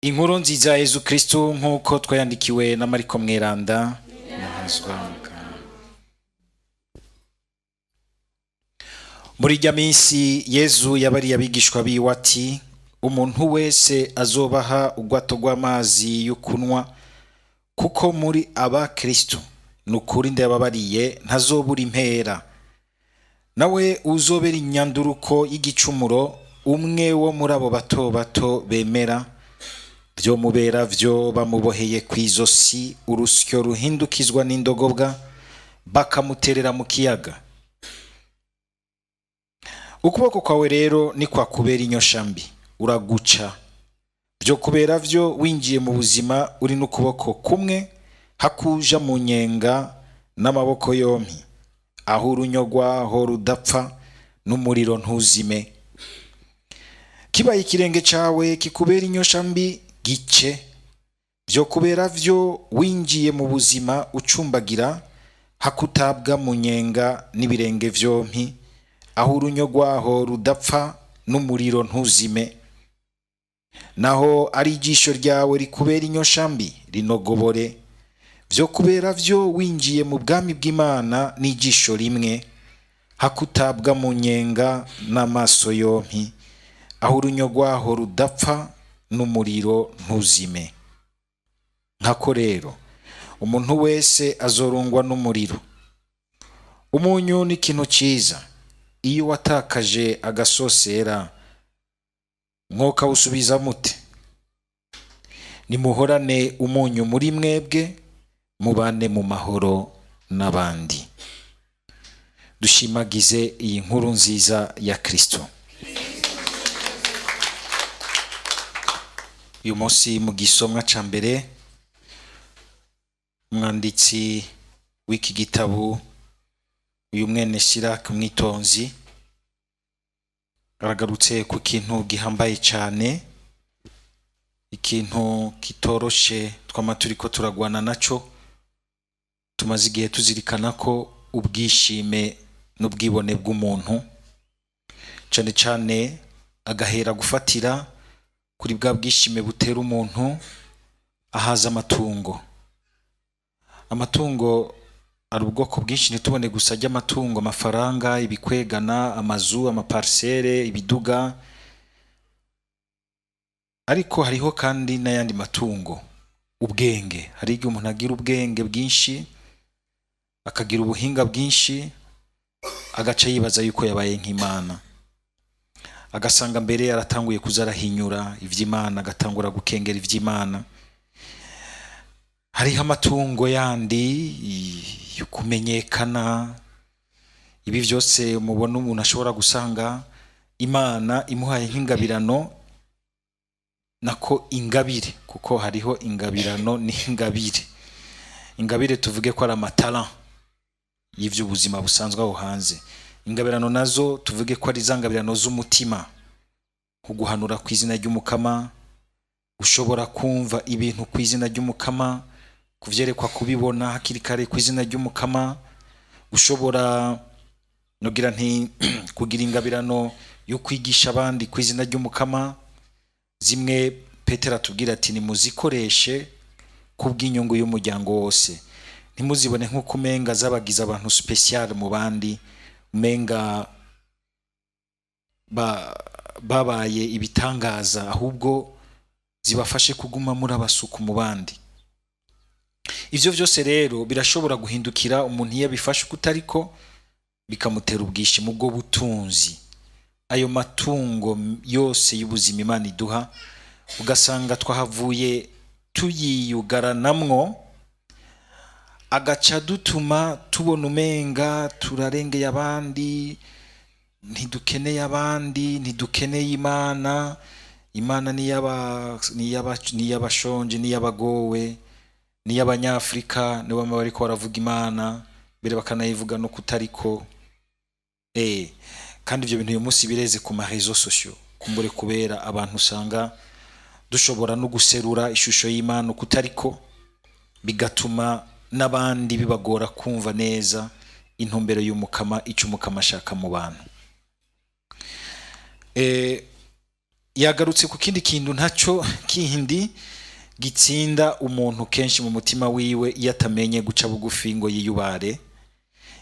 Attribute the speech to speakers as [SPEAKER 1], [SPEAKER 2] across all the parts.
[SPEAKER 1] Inkuru nziza ya Yezu Kristu nk'uko twayandikiwe na Mariko Mweranda. Muri irya minsi Yezu yabariye abigishwa biwe ati: umuntu wese azobaha ubwato rw'amazi yo kunywa kuko muri aba Kristo, nukuri ndababariye ntazobura impera. Nawe uzobera inyanduruko y'igicumuro umwe wo muri abo bato bato bemera, vyo mubera vyo bamuboheye kw'izosi urusyo ruhindukizwa n'indogobwa, bakamuterera mu kiyaga. Ukuboko kwawe rero ni kwakubera inyosha mbi, uraguca. Vyo kubera vyo winjiye mu buzima uri n'ukuboko kumwe, hakuja mu nyenga n'amaboko yompi, aho urunyo rwaho rudapfa n'umuriro ntuzime. Kibaye ikirenge cawe kikubera inyosha mbi, gice. Vyo kubera vyo winjiye mu buzima ucumbagira, hakutabwa mu nyenga n'ibirenge vyompi, aho urunyo rwaho rudapfa n'umuriro ntuzime. Naho ari ijisho ryawe rikubera inyosha mbi, rinogobore. Vyo kubera vyo winjiye mu bwami bw'Imana n'ijisho rimwe, hakutabwa mu nyenga n'amaso yompi, aho urunyo rwaho rudapfa n'umuriro ntuzime. Nkako rero umuntu wese azorungwa n'umuriro. Umunyu ni ikintu ciza, iyo watakaje agasosera mwokawusubiza mute? Nimuhorane umunyu muri mwebwe, mubane mu mahoro n'abandi. Dushimagize iyi nkuru nziza ya Kristo. Uyu munsi mu gisomwa ca mbere, umwanditsi w'iki gitabo, uyu mwene Siraki Mwitonzi, aragarutse ku kintu gihambaye cyane, ikintu kitoroshe twama turiko turagwana naco. Tumaze igihe tuzirikana ko ubwishime n'ubwibone bw'umuntu, cane cane agahera gufatira kuri bwa bwishime butera umuntu ahaza amatungo. Amatungo ari ubwoko bwinshi, ntitubone gusa ry'amatungo, amafaranga, ibikwegana, amazu, amaparsele, ibiduga, ariko hariho kandi n'ayandi matungo, ubwenge. Hari igihe umuntu agira ubwenge bwinshi, akagira ubuhinga bwinshi, agaca yibaza yuko yabaye nk'Imana, agasanga mbere aratanguye kuza arahinyura ivy'Imana, agatangura gukengera ivy'Imana. Hariho amatungo yandi yo kumenyekana. Ibi vyose mubona umuntu ashobora gusanga Imana imuhaye nk'ingabirano, nako ingabire, kuko hariho ingabirano n'ingabire. Ingabire tuvuge ko ari amatara y'ivy'ubuzima busanzwe aho hanze. Ingabirano nazo tuvuge ko ari za ngabirano z'umutima, nko guhanura ku izina ry'Umukama, ushobora kumva ibintu ku izina ry'Umukama, kuvyerekwa kubibona hakiri kare ku izina ry'Umukama, ushobora nogira nti kugira ingabirano yo kwigisha abandi ku izina ry'Umukama. Zimwe Petero atubwira ati nimuzikoreshe kubw'inyungu y'umuryango wose, ntimuzibone nk'uko umenga zabagize abantu special mu bandi, umenga babaye ibitangaza, ahubwo zibafashe kuguma muri abasuku mu bandi. Ivyo vyose rero birashobora guhindukira umuntu iyo abifashe ukutariko, bikamutera ubwishimo bwo butunzi. Ayo matungo yose y'ubuzima Imana iduha, ugasanga twahavuye tuyiyugaranamwo, agaca dutuma tubona umenga turarengeye abandi, ntidukeneye abandi, ntidukeneye Imana. Imana niy'abashonje, niy'abagowe, niy'abanyafrika, nibo bama bariko baravuga Imana mbere bakanayivuga no kutariko. Kandi ivyo bintu uyu munsi bireze ku ma réseaux sociaux, kumbure kubera abantu usanga dushobora no guserura ishusho y'Imana kutariko, bigatuma n'abandi bibagora kumva neza intumbero y'Umukama, ico Umukama ashaka mu bantu. Yagarutse ku kindi kintu ntacyo kindi gitsinda umuntu kenshi mu mutima wiwe iyo atamenye guca bugufi ngo yiyubare.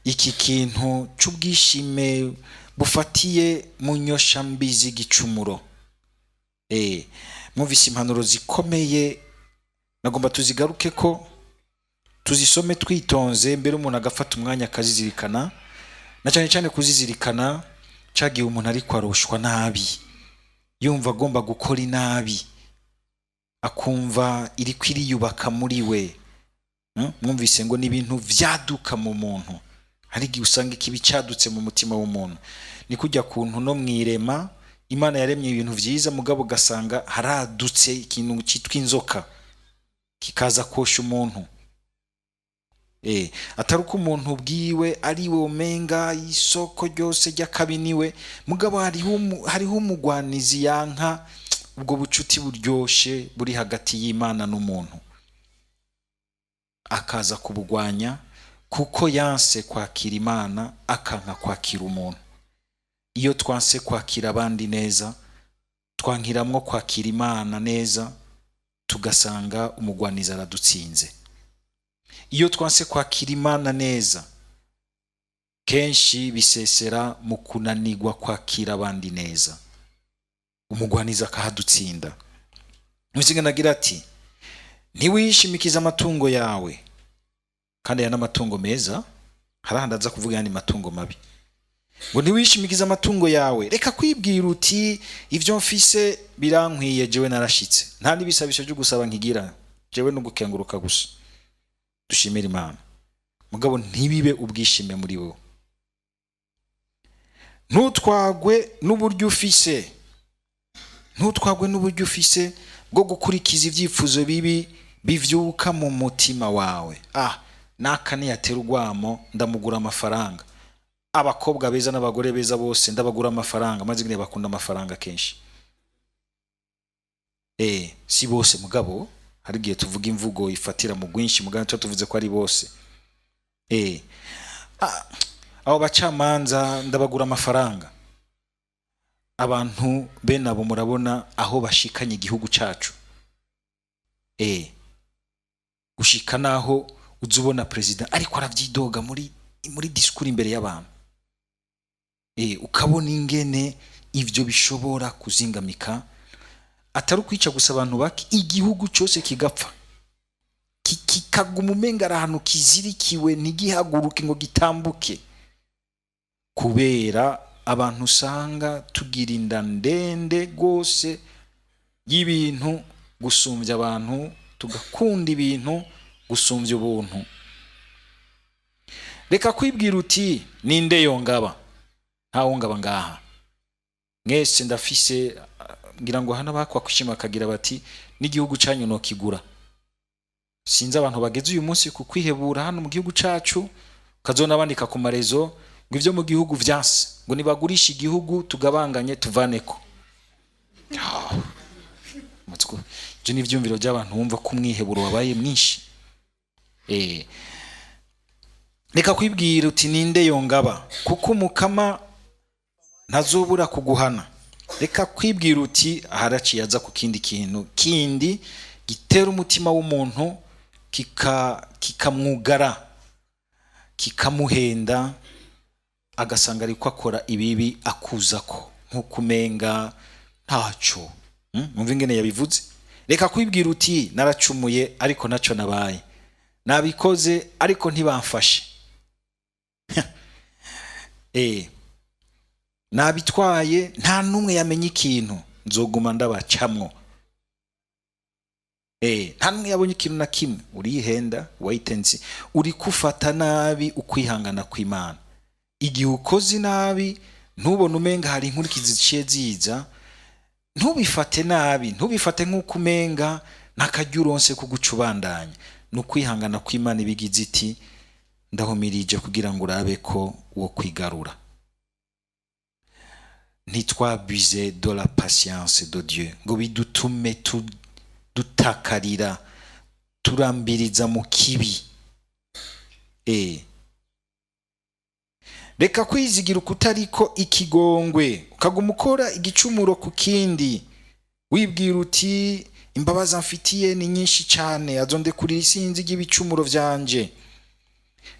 [SPEAKER 1] Iki kintu c'ubwishime bufatiye mu nyoshambi z'igicumuro. Mwumvise impanuro zikomeye, nagomba tuzigaruke ko tuzisome twitonze, mbere umuntu agafata umwanya akazizirikana, na cyane cyane kuzizirikana cagihe umuntu ariko aroshwa nabi, yumva agomba gukora inabi, akumva iriko iriyubaka muri we. Mwumvise ngo ni ibintu vyaduka mu muntu. Hari igihe usanga ikibi cadutse mu mutima w'umuntu. Ni kujya kuntu no mwirema Imana yaremye ibintu vyiza, mugabo ugasanga haradutse ikintu cyitwa inzoka kikaza kosha umuntu. Atari uko umuntu bwiwe ari we umenga isoko ryose ry'akabi niwe, mugabo hariho umugwanizi yanka ubwo bucuti buryoshe buri hagati y'Imana n'umuntu, akaza kubugwanya kuko yanse kwakira Imana, akanka kwakira umuntu. Iyo twanse kwakira abandi neza, twankiramwo kwakira Imana neza, tugasanga umugwanizi aradutsinze. Iyo twanse kwakira Imana neza, kenshi bisesera mu kunanirwa kwakira abandi neza, umugwanizi akahadutsinda. Musinga agira ati: "Ntiwishimikize amatungo yawe." Kandi aya n'amatungo meza, hari ahandi aza kuvuga ayandi matungo mabi. Ngo ntiwishimikize amatungo yawe, reka kwibwira uti: "Ibyo mfise birankwiye, jewe narashitse, nta n'ibisabisho byo gusaba nkigira, jewe no gukenguruka gusa." Dushimire Imana, mugabo ntibibe ubwishime muri wowe. Ntutwagwe n'uburyo ufise, ntutwagwe n'uburyo ufise bwo gukurikiza ibyifuzo bibi bivyuka mu mutima wawe. Ah, naka niyatera urwamo ndamugura amafaranga, abakobwa beza n'abagore beza bose ndabagura amafaranga. Maze igihe bakunda amafaranga kenshi. Si bose, mugabo hari igihe tuvuga imvugo ifatira mu rwinshi, mugabo tuba tuvuze ko ari bose. Abo bacamanza ndabagura amafaranga. Abantu bene abo murabona aho bashikanye igihugu cacu. Gushika naho uza ubona perezida ariko aravyidoga muri discours imbere y'abantu. Ukabona ingene ivyo bishobora kuzingamika, atari ukwica gusa abantu bake, igihugu cyose kigapfa, kikaguma umenga ari ahantu kizirikiwe, ntigihaguruke ngo gitambuke, kubera abantu usanga tugira inda ndende rwose y'ibintu gusumbya abantu, tugakunda ibintu gusumbya ubuntu. Reka kwibwira uti: "Ninde yongaba? Ntawungaba ngaha, mwese ndafise." Ngira ngo hano bakwa kwishima bakagira bati: "N'igihugu cyanyu nokigura." Sinzi abantu bageze uyu munsi ku kwihebura hano mu gihugu cacu, ukazona bandika ku marezo ngo ivyo mu gihugu vyanse, ngo nibagurishe igihugu tugabanganye tuvaneko. Ah, ivyo ni ivyumviro by'abantu bumva ko umwiheburo wabaye mwinshi. Reka kwibwira uti: "Ninde yongaba?" Kuko Umukama ntazobura kuguhana. Reka kwibwira uti, aharaciye aza ku kindi kintu kindi gitera umutima w'umuntu, kikamwugara, kikamuhenda, agasanga ariko akora ibibi akuzako nk'uko umenga ntaco. Mwumve ingene yabivuze: "Reka kwibwira uti: 'Naracumuye, ariko naco nabaye, nabikoze ariko ntibamfashe. Nabitwaye, nta n'umwe yamenye ikintu, nzoguma ndabacamwo. Nta n'umwe yabonye ikintu na kimwe.'" Urihenda, wayitensi, uri kufata nabi ukwihangana kw'Imana. Igihe ukoze nabi ntubone umenga hari inkurikizi ziciye ziza, ntubifate nabi, ntubifate nk'uko umenga n'akaryo uronse ko guca ubandanya. Ni ukwihangana kw'Imana ibigize iti: "Ndahumirije kugira ngo urabe ko wo kwigarura." Ntitwabize de la patience de Dieu ngo bidutume dutakarira, turambiriza mu kibi. Reka kwizigira ukutariko ikigongwe, ukaguma ukora igicumuro ku kindi. Wibwira uti imbabazi amfitiye ni nyinshi cyane, azondekurira isinzi ry'ibicumuro vyanje.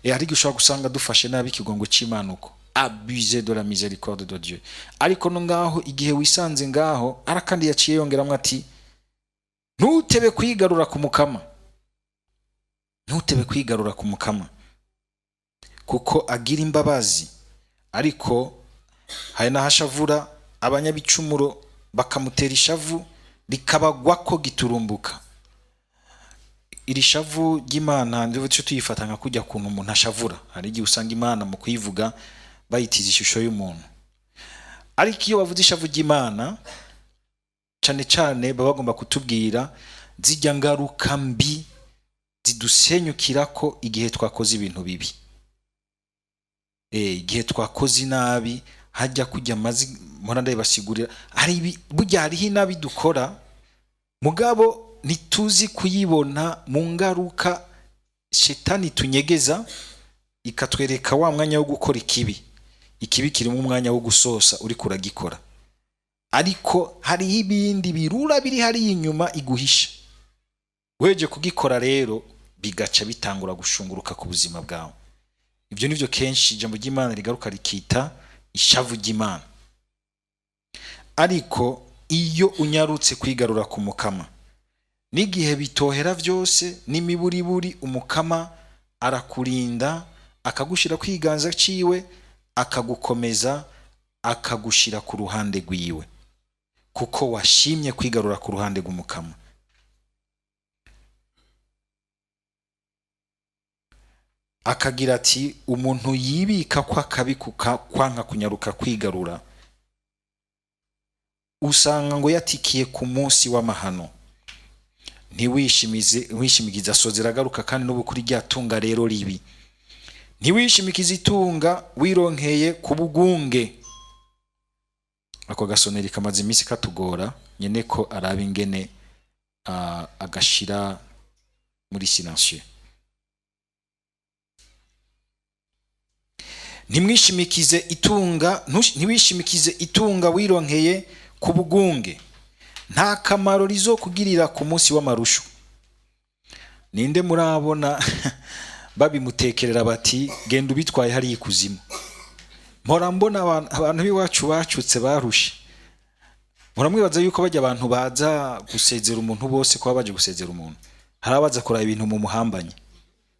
[SPEAKER 1] Hari igihe ushobora gusanga dufashe nabi ikigongo c'Imana, uko abuse de la miséricorde de Dieu. Ariko no ngaho, igihe wisanze ngaho, arakandi yaciye yongeramwo ati ntutebe kwigarura ku Mukama, ntutebe kwigarura ku Mukama, kuko agira imbabazi. Ariko hari n'ahashavura abanyabicumuro, bakamutera ishavu rikabagwako giturumbuka. Iri shavu ry'Imana ndiho tuce tuyifata nka kujya kuntu umuntu ashavura. Hari igihe usanga Imana mu kuyivuga bayitiza ishusho y'umuntu, ariko iyo bavuze ishavu ry'Imana, cane cane baba bagomba kutubwira zijya ngaruka mbi zidusenyukirako igihe twakoze ibintu bibi, igihe twakoze inabi. Hajya kujya amazi mpora ndabibasigurira, hari burya hariho inabi dukora, mugabo ntituzi kuyibona mu ngaruka shetani tunyegeza, ikatwereka wa mwanya wo gukora ikibi. Ikibi kirimo umwanya wo gusosa uri kuragikora, ariko hariho ibindi birura biri hariya inyuma iguhisha. Weje kugikora rero, bigaca bitangura gushunguruka ku buzima bwawe. Ibyo nivyo kenshi ijambo ry'Imana rigaruka rikita ishavu ry'Imana. Ariko iyo unyarutse kwigarura ku Mukama, n'igihe bitohera vyose n'imiburiburi, Umukama arakurinda, akagushira kwiganza ciwe, akagukomeza, akagushira ku ruhande rwiwe, kuko washimye kwigarura ku ruhande rw'Umukama. Akagira ati umuntu yibika ko akabi kwanka kunyaruka kwigarura, usanga ngo yatikiye ku munsi w'amahano. Ntiwishimize, ntiwishimikize, asozera agaruka kandi n'ubu kuri rya tunga rero ribi. Ntiwishimikize itunga wironkeye ku bugunge. Ako gasoneri kamaze iminsi katugora, nyene ko araba ingene agashira muri silencieux. Ntimwishimikize itunga, ntiwishimikize itunga wironkeye ku bugunge, nta kamaro rizokugirira ku munsi w'amarusho. Ninde murabona babimutekerera bati genda ubitwaye hariya ikuzimu? Mpora mbona abantu b'iwacu bacutse barushe. Mpora mwibaza yuko bajya abantu baza gusezera umuntu bose kuba baje gusezera umuntu, hari abaza kuraba ibintu mu muhambanye,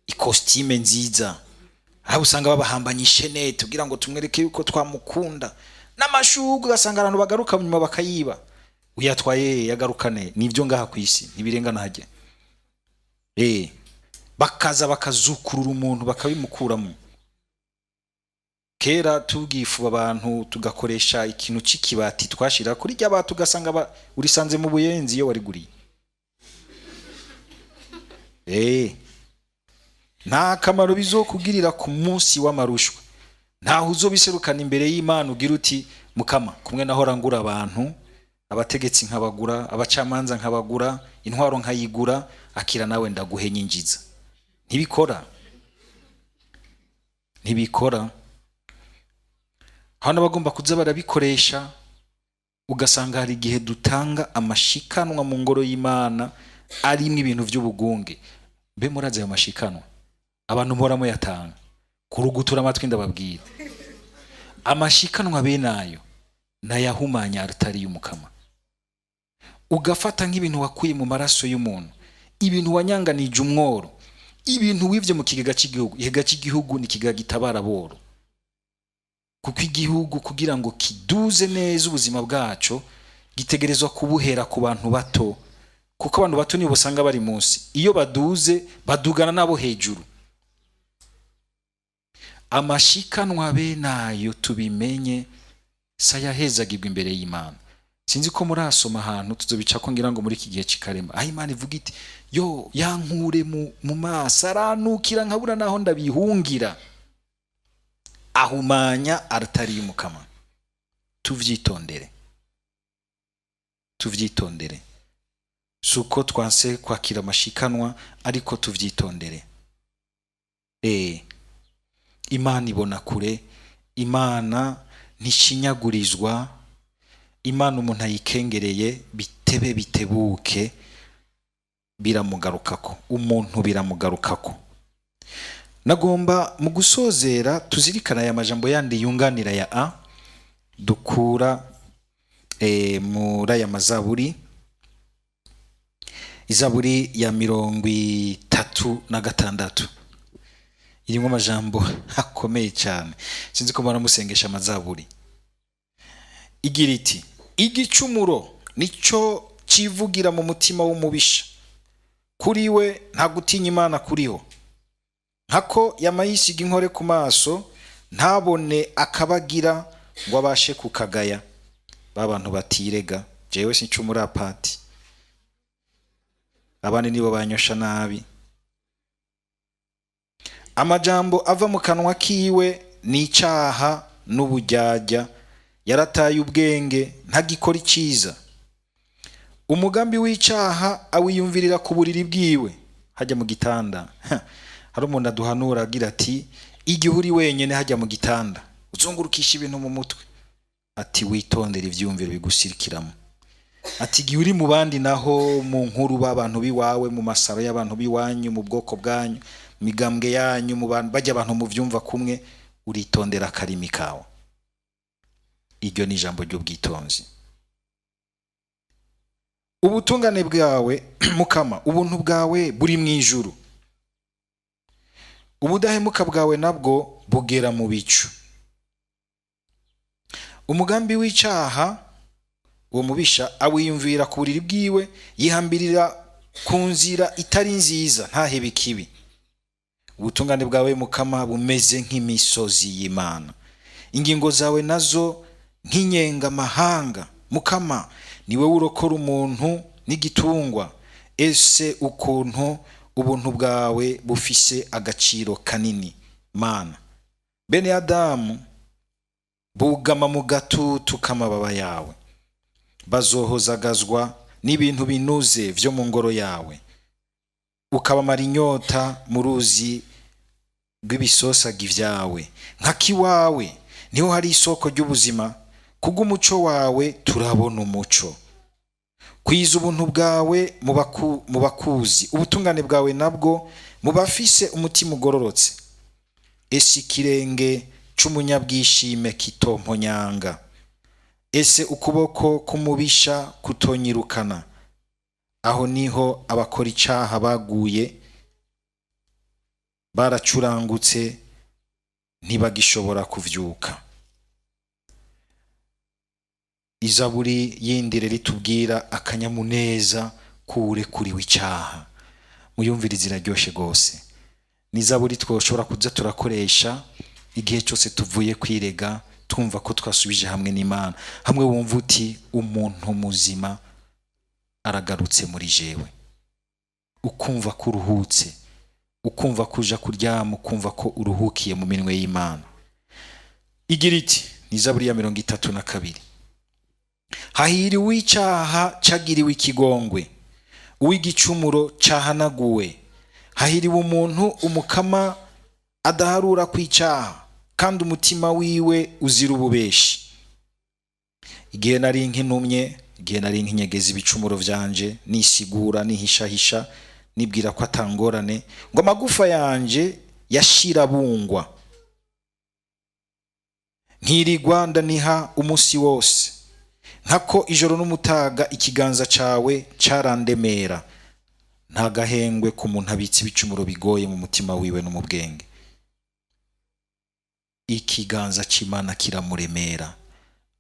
[SPEAKER 1] ikositime nziza, aho usanga babahambanye ishenete kugira ngo tumwereke yuko twamukunda, n'amashurwe, ugasanga abantu bagaruka nyuma bakayiba. Uyatwaye yagarukane nibyo ngaha ku isi ntibirengana hajya. Bakaza bakazukurura umuntu bakabimukuramo. Kera tubwifuba abantu tugakoresha ikintu c'ikibati twashira kuri rya bati, ugasanga urisanze mu buyenzi iyo wariguriye. Nta kamaro bizokugirira ku munsi w'amarushwa. Ntaho uzobiserukana imbere y'Imana ugira uti Mukama, kumwe nahora ngura abantu, abategetsi nkabagura, abacamanza nkabagura, intwaro nkayigura, akira nawe ndaguhe nyinjiza. Ntibikora, ntibikora. Hano bagomba kuza barabikoresha. Ugasanga hari igihe dutanga amashikanwa mu ngoro y'Imana arimwo ibintu by'ubugunge. Mbe murazi ayo mashikanwa abantu mpora muyatanga kurugutura amatwi? Ndababwira, amashikanwa bene ayo nayahumanya altari y'Umukama. Ugafata nk'ibintu wakuye mu maraso y'umuntu, ibintu wanyanganije umworo, ibintu wivye mu kigega cy'igihugu. Ikigega cy'igihugu ni ikigega gitabara aboro, kuko igihugu kugira ngo kiduze neza ubuzima bwaco gitegerezwa kubuhera ku bantu bato, kuko abantu bato nibo usanga bari munsi. Iyo baduze badugana nabo hejuru. Amashikanwa bene ayo tubimenye sayahezagirwa imbere y'Imana. Sinzi ko murasoma ahantu tuzobica ko ngira ngo muri iki gihe cikarema, aho Imana ivuga iti yo yankure mu maso aranukira nkabura naho ndabihungira, ahumanya altari y'Umukama. Tuvyitondere, tuvyitondere. Suko twanse kwakira amashikanwa, ariko tuvyitondere. Imana ibona kure, Imana ntishinyagurizwa, Imana umuntu ayikengereye bitera Bitebe bitebuke biramugarukako, umuntu biramugarukako. Nagomba mu gusozera tuzirikana aya majambo yandi yunganira ya a dukura muri aya mazaburi. Izaburi ya 36 irimo amajambo akomeye cyane. Sinzi ko baramusengesha amazaburi. Igira iti: "Igicumuro nicyo kivugira mu mutima w'umubisha, kuri we nta gutinya Imana kuriho. Nkako yamayisiga inkore ku maso, ntabone akabagira ngo abashe kukagaya." Ba bantu batirega: "Jewe sincumura pati, abandi nibo banyosha nabi." Amajambo ava mu kanwa kiwe ni icyaha n'ubujyajya, yarataye ubwenge, ntagikora icyiza. Umugambi w'icyaha awiyumvirira ku buriri bwiwe, hajya mu gitanda. Hari umuntu aduhanura agira ati: "Igihe uri wenyine hajya mu gitanda uzungurukisha ibintu mu mutwe," ati "witondere ibyiyumviro bigusirikiramo." Ati: "Igihe uri mu bandi naho, mu nkuru b'abantu b'iwawe, mu masaro y'abantu b'iwanyu, mu bwoko bwanyu, mu migambwe yanyu, mu bantu bajya, abantu mubyumva kumwe, uritondera akarimi kawe." Iryo ni ijambo ry'ubwitonzi. Ubutungane bwawe Mukama, ubuntu bwawe buri mu ijuru, ubudahemuka bwawe nabwo bugera mu bicu. Umugambi w'icyaha uwo mubisha awiyumvira ku buriri bwiwe, yihambirira ku nzira itari nziza, ntahebe ikibi. Ubutungane bwawe Mukama bumeze nk'imisozi y'Imana, ingingo zawe nazo nk'inyengamahanga. Mukama, ni wowe urokora umuntu n'igitungwa. Ese ukuntu ubuntu bwawe bufise agaciro kanini Mana! Bene Adamu bugama mu gatutu k'amababa yawe, bazohozagazwa n'ibintu binuze vyo mu ngoro yawe, ukabamara inyota mu ruzi rw'ibisosagi vyawe. Nka kiwawe niho hari isoko ry'ubuzima, kubw'umuco wawe turabona umuco. Kwiza ubuntu bwawe mu bakuzi, ubutungane bwawe nabwo mu bafise umutima ugororotse. Ese ikirenge c'umunyabwishime kitomponyanga? Ese ukuboko k'umubisha kutonyirukana? Aho niho abakora icaha baguye, baracurangutse, ntibagishobora kuvyuka. Izaburi yindi rero itubwira akanyamuneza k'uwurekuriwe icyaha. Muyumvirize, iraryoshe rwose. Ni izaburi twoshobora kuza turakoresha igihe cyose tuvuye kwirega, twumva ko twasubije hamwe n'Imana, hamwe wumva uti: "Umuntu muzima aragarutse muri jewe," ukumva ko uruhutse, ukumva ko uja kuryama, ukumva ko uruhukiye mu minwe y'Imana. Igira iti, ni izaburi ya 32: "Hahiriwe uw'icyaha cagiriwe ikigongwe, uw'igicumuro cahanaguwe. Hahiriwe umuntu Umukama adaharura kw'icyaha, kandi umutima wiwe uzira ububeshi. Igihe nari nkinumye, igihe nari nkinyegeza ibicumuro vyanje, nisigura, nihishahisha, nibwira ko atangorane, ngo amagufa yanje yashirabungwa, nkirirwa ndaniha umunsi wose, nkako ijoro n'umutaga ikiganza cawe carandemera. Nta gahengwe ku muntu abitse ibicumuro bigoye mu mutima wiwe no mu bwenge. Ikiganza c'Imana kiramuremera,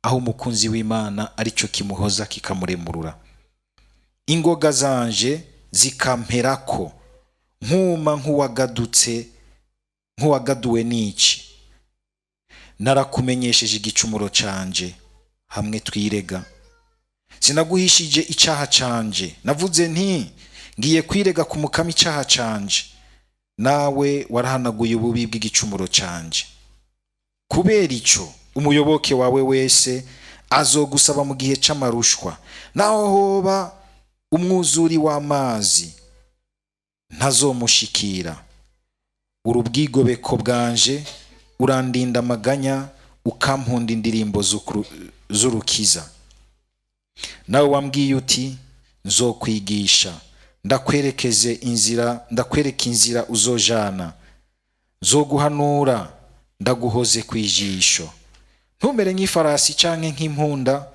[SPEAKER 1] aho umukunzi w'Imana aricyo kimuhoza, kikamuremurura. Ingoga zanje zikamperako, nkuma nk'uwagadutse, nk'uwagaduwe n'iki. Narakumenyesheje igicumuro canje hamwe twirega, sinaguhishije icaha canje. Navuze nti: 'Ngiye kwirega ku Mukama icaha canje.' Nawe warahanaguye ububi bw'igicumuro canje. Kubera ico umuyoboke wawe wese azogusaba mu gihe c'amarushwa, naho hoba umwuzuri w'amazi ntazomushikira. Uri ubwigobeko bwanje, urandinda amaganya, ukampunda indirimbo z'urukiza. Nawe wambwiye uti Nzokwigisha, ndakwerekeze inzira, ndakwereka inzira uzojana. Nzoguhanura, ndaguhoze ku ijisho. Ntumere nk'ifarasi canke nk'impunda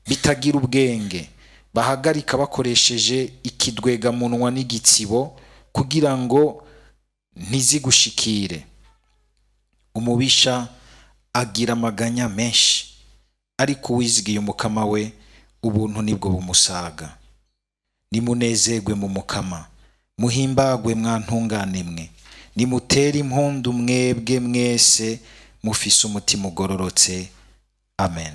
[SPEAKER 1] bitagira ubwenge, bahagarika bakoresheje ikidwegamunwa n'igitsibo kugira ngo ntizigushikire. Umubisha agira amaganya menshi, ariko uwizigiye Umukama we, ubuntu nibwo bumusaga. Nimunezerwe mu Mukama, muhimbagwe mwantungane mwe. Nimutere impundu mwebwe mwese mufise umutima ugororotse. Amen.